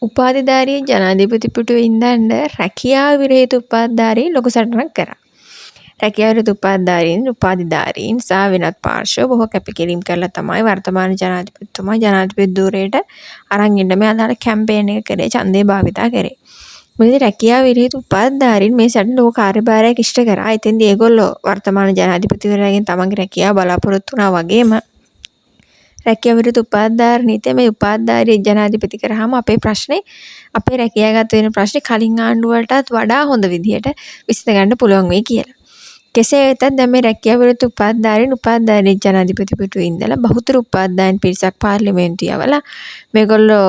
උපාධිධාරී ජනාධිපති පුටුවේ ඉඳන්න රැකියා විරහිත උපාධිධාරීන් ලොකු සටනක් කරා. රැකියා විරහිත උපාධිධාරීන්, උපාධිධාරීන් සහ වෙනත් පාර්ශ්ව බොහෝ කැපකිරීම් කරලා තමයි වර්තමාන ජනාධිපතිතුමා ජනාධිපති ධුරයට අරන් එන්න මේ අදාළ කැම්පේන් එක කරේ, ඡන්දය භාවිතා කරේ. මොකද රැකියා විරහිත උපාධිධාරීන් මේ සටනේ ලොකු කාර්යභාරයක් ඉෂ්ට කරා. එතෙන්දී ඒගොල්ලෝ වර්තමාන ජනාධිපතිවරයාගෙන් තමන්ගේ රැකියාව බලාපොරොත්තු වුණා වගේම, රැකියා විරහිත උපාධිධාර නීතිය මේ උපාධිධාරී ජනාධිපති කරාම අපේ ප්‍රශ්නේ, අපේ රැකියාගත වෙන ප්‍රශ්නේ කලින් ආණ්ඩුව වලටත් වඩා හොඳ විදිහට විසඳ ගන්න පුළුවන් වෙයි කියලා. කෙසේ වෙතත් දැන් මේ රැකියා විරහිත උපාධිධාරීන් උපාධිධාරී ජනාධිපති පුටුවේ ඉඳලා බහුතර උපාධිධාරීන් පිරිසක් පාර්ලිමේන්තු යවලා, මේගොල්ලෝ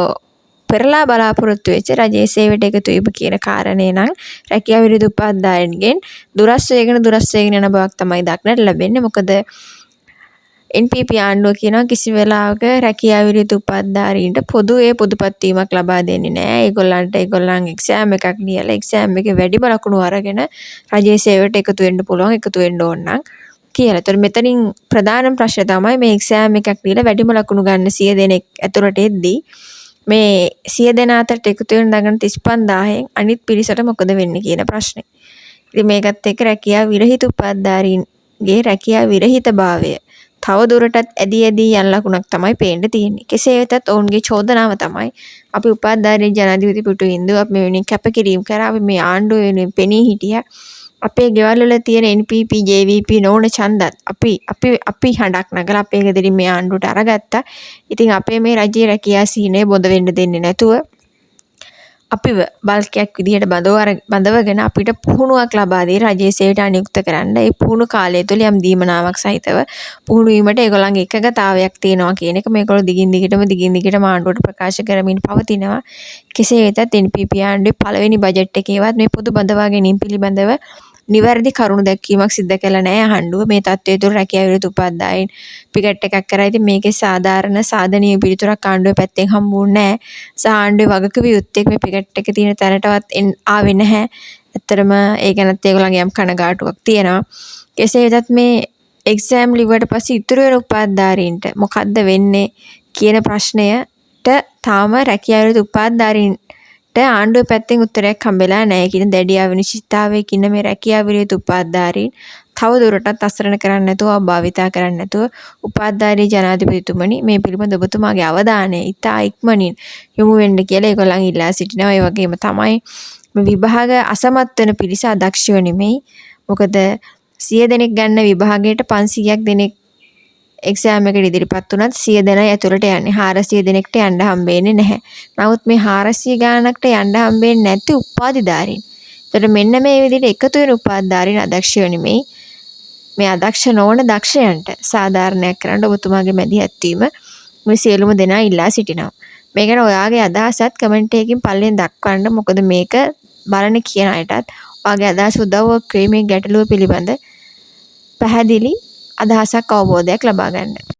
පෙරලා බලාපොරොත්තු වෙච්ච රජයේ සේවයට එකතු වීම කියන කාරණේ නම් රැකියා විරහිත උපාධිධාරීන්ගෙන් දුරස් වේගෙන දුරස් වේගෙන යන බවක් තමයි දක්නට ලැබෙන්නේ. මොකද NPP ආණ්ඩුව කියනවා කිසි වෙලාවක රැකියා විරහිත උපාධිධාරීන්ට පොදුවේ පොදුපත් වීමක් ලබා දෙන්නේ නෑ. ඒගොල්ලන්ට ඒගොල්ලන් එක්සෑම් එකක් ලියලා එක්සෑම් එකේ වැඩිම ලකුණු අරගෙන රජයේ සේවයට එකතු වෙන්න පුළුවන්, එකතු වෙන්න ඕන නම් කියලා. එතකොට මෙතනින් ප්‍රධානම ප්‍රශ්නේ තමයි මේ එක්සෑම් එකක් ලියලා වැඩිම ලකුණු ගන්න 100 දෙනෙක් ඇතුළට එද්දී මේ 100 දෙනා අතරට එකතු වෙන දඟන 35,000න් අනිත් පිරිසට මොකද වෙන්නේ කියන ප්‍රශ්නේ. ඉතින් මේකත් එක්ක රැකියා විරහිත උපාධිධාරීන්ගේ රැකියා විරහිතභාවය තව දුරටත් ඇදී ඇදී යන ලකුණක් තමයි පේන්න තියෙන්නේ. කෙසේ වෙතත් ඔවුන්ගේ චෝදනාව තමයි අපි උපාධිධාරී ජනාධිපති පුටුවේ ඉඳුවා, අපි මේ වෙනුවෙන් කැපකිරීම කරා, අපි මේ ආණ්ඩුව වෙනුවෙන් පෙනී හිටියා. අපේ ගෙවල් වල තියෙන NPP JVP නොවන ඡන්දත් අපි අපි අපි හඬක් නගලා අපේ ගෙදරින් මේ ආණ්ඩුවට අරගත්තා. ඉතින් අපේ මේ රජයේ රැකියා සිහිනය බොඳ වෙන්න දෙන්නේ නැතුව අපිව බල්කයක් විදිහට බඳවගෙන අපිට පුහුණුවක් ලබා දීලා රජයේ සේවයට අනුයුක්ත කරන්න, ඒ පුහුණු කාලය තුළ යම් දීමනාවක් සහිතව පුහුණු වීමට ඒගොල්ලන්ගේ එකඟතාවයක් තියෙනවා කියන එක මේගොල්ලෝ දිගින් දිගටම දිගින් දිගටම ආණ්ඩුවට ප්‍රකාශ කරමින් පවතිනවා. කෙසේ වෙතත් NPP ආණ්ඩුවේ පළවෙනි බජට් එකේවත් මේ පොදු බඳවා ගැනීම පිළිබඳව නිවැරදි කරුණු දැක්වීමක් සිද්ධ කරලා නෑ ආණ්ඩුව. මේ තත්ත්වය තුළ රැකියා විරහිත උපාධිධාරීන් පිකට් එකක් කරා. ඉතින් මේකේ සාධාරණ සාධනීය පිළිතුරක් ආණ්ඩුවේ පැත්තෙන් හම්බ වුණේ නෑ. සහ ආණ්ඩුවේ වගකිව යුත්තේ මේ පිකට් එක තියෙන තැනටවත් ආවේ නැහැ. ඇත්තටම ඒ ගැනත් ඒගොල්ලන්ගේ යම් කනගාටුවක් තියෙනවා. කෙසේ වෙතත් මේ එක්සෑම් ලිව්වට පස්සේ ඉතුරු වෙන උපාධිධාරීන්ට මොකද්ද වෙන්නේ කියන ප්‍රශ්නයට තාම රැකියා විරහිත උපාධිධාරීන්ට ආණ්ඩුව පැත්තෙන් උත්තරයක් හම්බෙලා නැහැ කියන දැඩි අනිශ්චිතතාවයක ඉන්න මේ රැකියා විරහිත උපාධිධාරීන් තව දුරටත් අසරණ කරන්නේ නැතුව, භාවිතා කරන්නේ නැතුව, උපාධිධාරී ජනාධිපතිතුමනි, මේ පිළිබඳ ඔබතුමාගේ අවධානය ඉතා ඉක්මනින් යොමු වෙන්න කියලා ඒගොල්ලන් ඉල්ලා සිටිනවා. ඒ වගේම තමයි මේ විභාග අසමත් වෙන පිරිස අදක්ෂයෝ නෙමෙයි. මොකද 100 දෙනෙක් ගන්න විභාගයට 500ක් දෙනෙක් එක්සෑම් එකට ඉදිරිපත් වුණත් 100 දෙනයි ඇතුළට යන්නේ. 400 දෙනෙක්ට යන්න හම්බෙන්නේ නැහැ. නමුත් මේ 400 ගාණකට යන්න හම්බෙන්නේ නැති උපාධිධාරීන්. එතකොට මෙන්න මේ විදිහට එකතු වෙන උපාධිධාරීන් අදක්ෂයෝ නෙමෙයි. මේ අදක්ෂ නොවන දක්ෂයන්ට සාධාරණයක් කරන්න ඔබතුමාගේ මැදිහත් වීම මේ සියලුම දෙනා ඉල්ලා සිටිනවා. මේ ගැන ඔයාගේ අදහසත් කමෙන්ට් එකකින් පල්ලෙන් දක්වන්න. මොකද මේක බලන කියන අයටත් ඔයාගේ අදහස උදව්වක් වෙයි මේ ගැටලුව පිළිබඳ පැහැදිලි අදහසක්, අවබෝධයක් ලබා ගන්න.